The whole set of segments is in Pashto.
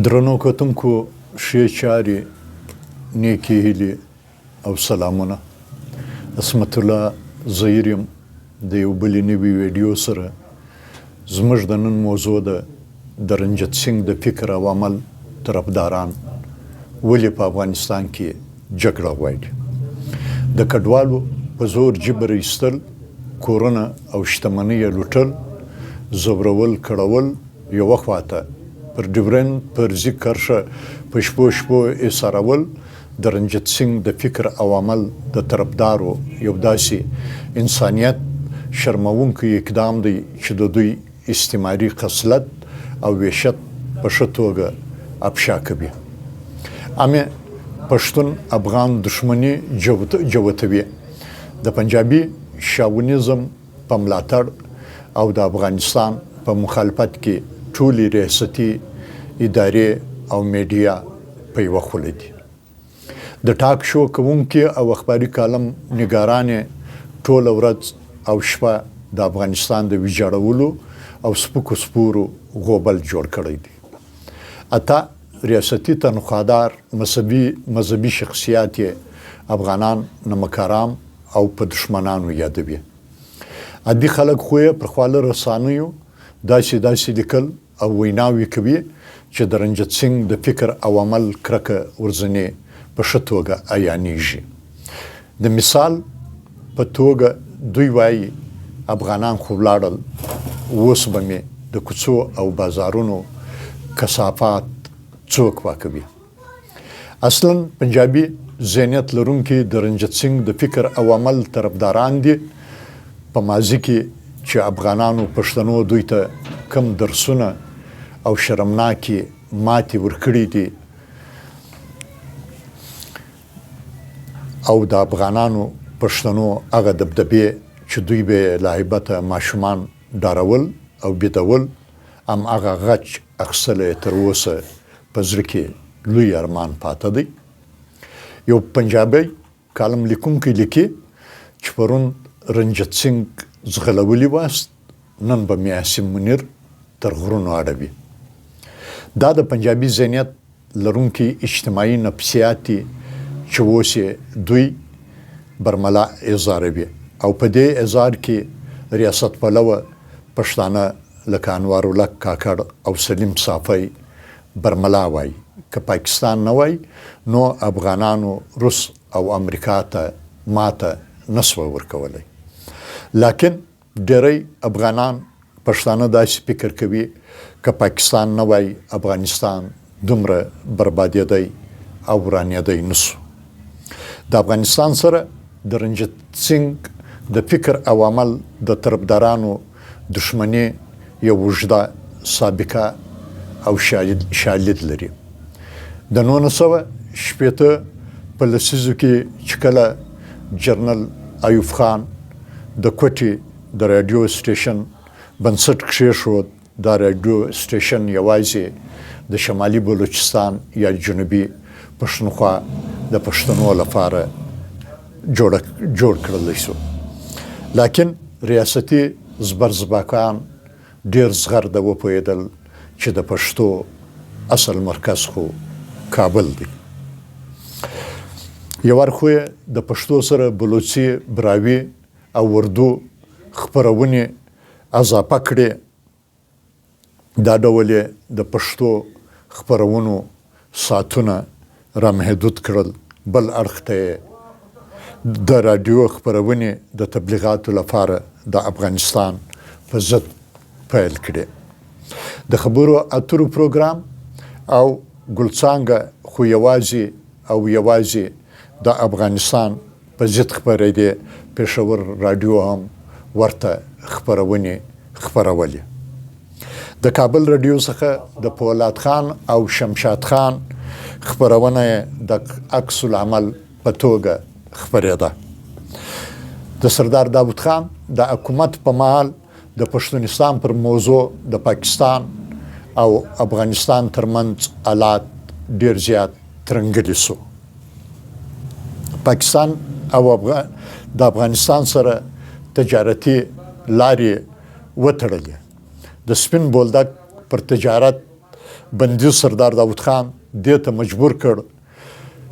درنو کتونکو ښې چارې، نیکې هیلې او سلامونه. عصمت الله زهیر یم د یو بلې نوي ویډیو سره. زموږ د نن موضوع ده د رنجیت سینګ د فکر او عمل طرفداران ولې په افغانستان کې جګړه غواړي. د کډوالو په زور جبر ایستل، کورونه او شتمنۍ یې لوټل، ځورول، کړول یوه خواته پر ډیورنډ فرضي کرښه په شپو شپو ایسارول د رنجیت سینګ د فکر او عمل د طرفدارو یو داسې انسانیت شرموونکی اقدام دی چې د دوی استعماري خصلت او وحشت په ښه توګه افشا کوي. امې پښتون افغان دښمني جوتوي. د پنجابي شاونیزم په ملاتړ او د افغانستان په مخالفت کې ټولې ریاستي ادارې او میډیا په یوه خوله دي. د ټاک شو کوونکي او اخباري کالم نګاران یې ټوله ورځ او شپه د افغانستان د ویجاړولو او سپکو سپورو غوبل جوړ کړی دی. اته ریاستي تنخوادار مذهبي مذهبي شخصیات یې افغانان نمکارام او په دښمنانو یادوي. عادي خلک خو یې پر خواله رسانیو داسې داسې لیکل او ویناوې کوي چې د رنجیت سینګ د فکر او عمل کرکه ورځنې په ښه توګه عیانیږي. د مثال په توګه دوی وايي افغانان خو ولاړل اوس به مې د کوڅو او بازارونو کثافات څوک پاکوي؟ اصلا پنجابي ذهنیت لرونکي د رنجیت سینګ د فکر او عمل طرفداران دي. په ماضي کې چې افغانانو پښتنو دوی ته کوم درسونه او شرمناکې ماتې ورکړي دي او د افغانانو پښتنو هغه دبدبې چې دوی به یې له هیبته ماشومان ډارول او بیدول، هم هغه غچ اخیستل یې تر اوسه په زړه کې لوی ارمان پاته دی. یو پنجابی کالم لیکونکی لیکي چې پرون رنجیت سینګ ځغلولي واست، نن به مې عاصم منیر تر غرونو اړوي. دا د پنجابي ذهنیت لرونکي اجتماعي نفسیات دي چې اوس یې دوی برملا ازاروي او په دې ازار کې ریاست پلوه پښتانه لکه انوارالحق کاکړ او سلیم صافی برملا وایي که پاکستان نه وای نو افغانانو روس او امریکا ته ماته نه سوه ورکولی لاکن ډیری افغانان پښتانه داسې فکر کوي که پاکستان نه وای افغانستان دومره بربادیدی او ورانیدی نسو. د افغانستان سره د رنجیت سینګ د فکر او عمل د طرفدارانو دښمني یو اوږده سابقه او شالید لري. د 1960 په لسیزو کې چې کله جنرال ایوب خان د کوټې د راډیو سټیشن بنسټ کښېښود، دا راډیو سټیشن یوازې د شمالي بلوچستان یا جنوبي پښتونخوا د پښتنو لپاره جوړ کړل شو. لاکن ریاستي زبرځباکان ډېر زغرده وپوهېدل چې د پښتو اصل مرکز خو کابل دی. یو وار خو یې د پښتو سره بلوڅي، براوي او اردو خپرونې اضافه کړې، دا ډول یې د پښتو خپرونو ساعتونه رامحدود کړل، بل اړخ ته یې د راډیو خپرونې د تبلیغاتو لپاره د افغانستان په ضد پیل کړې. د خبرو اترو پروګرام او ګلڅانګه خو یوازې او یوازې د افغانستان په ضد خپرېدې، پېښور راډیو هم ورته خپرونې خپرولې. د کابل راډیو څخه د پولاد خان او شمشاد خان خپرونه یې د عکس العمل په توګه خپرېده. د سردار داود خان د حکومت په مهال د پښتونستان پر موضوع د پاکستان او افغانستان ترمنځ حالات ډیر زیات ترنګلي سو. پاکستان او د افغانستان سره تجارتي لارې وتړلې. د سپین بولدک پر تجارت بندیز سردار داود خان دې ته مجبور کړ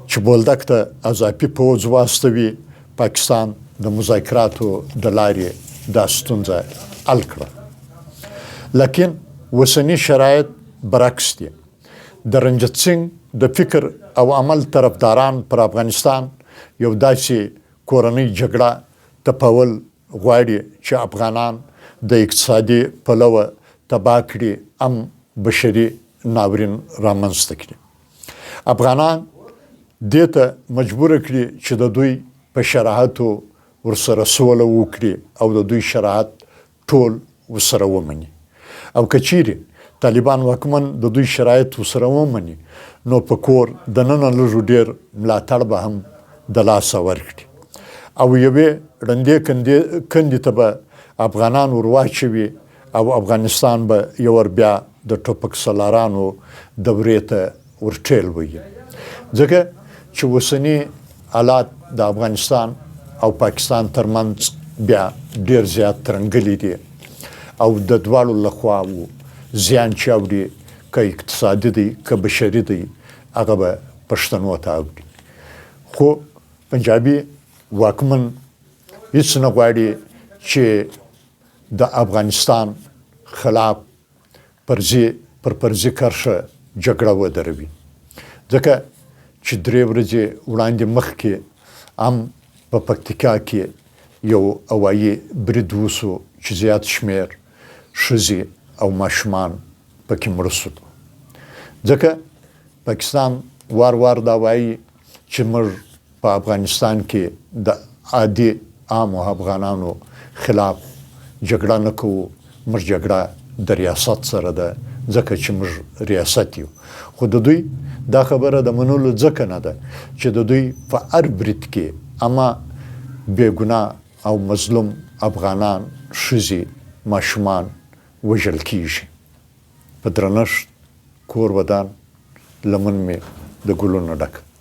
چې بولدک ته اضافي پوځ واستوي. پاکستان د مذاکراتو د لارې دا ستونزه حل کړه. لکن اوسني شرایط برعکس دي. د رنجیت سینګ د فکر او عمل طرفداران پر افغانستان یو داسې کورنۍ جګړه تپول غواړي چې افغانان د اقتصادي پلوه تباه کړي ام بشري ناورین رامنځته کړي. افغانان دې ته مجبور کړي چې د دوی په شرایطو ورسره سوله وکړي او د دوی شرایط ټول ورسره ومني. او که چیرې طالبان واکمن د دوی شرایط ورسره ومني نو په کور دننه لږ و ډېر ملاتړ به هم د لاسه ورکړي او یوې ړندې کندې ته به افغانان ور واچوي او افغانستان به یو ور بیا د ټوپک سالارانو دورې ته ورټېل وهي. ځکه چې اوسني حالات د افغانستان او پاکستان ترمنځ بیا ډېر زیات ترنګلي دي او د دواړو له خواوو زیان چې اوړي، که اقتصادي دی که بشري دی، هغه به پښتنو ته اوړي. خو پنجابي واکمن هیڅ نه غواړي چې د افغانستان خلاف پرزي پر پرزي کرښه جګړه ودروي، ځکه چې درې ورځې وړاندې مخکې هم په پکتیکا کې یو هوایي برید وشو چې زیات شمېر ښځې او ماشومان پکې مړه شول. ځکه پاکستان وار وار دا وایي چې موږ په افغانستان کې د عادي عامو افغانانو خلاف جګړه نه کوو، موږ جګړه د ریاست سره ده، ځکه چې موږ ریاست یو. خو د دوی دا خبره د منلو ځکه نه ده چې د دوی په هر برید کې اما بې ګناه او مظلوم افغانان، ښځې، ماشومان وژل کیږي. په درنښت، کور ودان، لمن مې د ګلونو ډکه.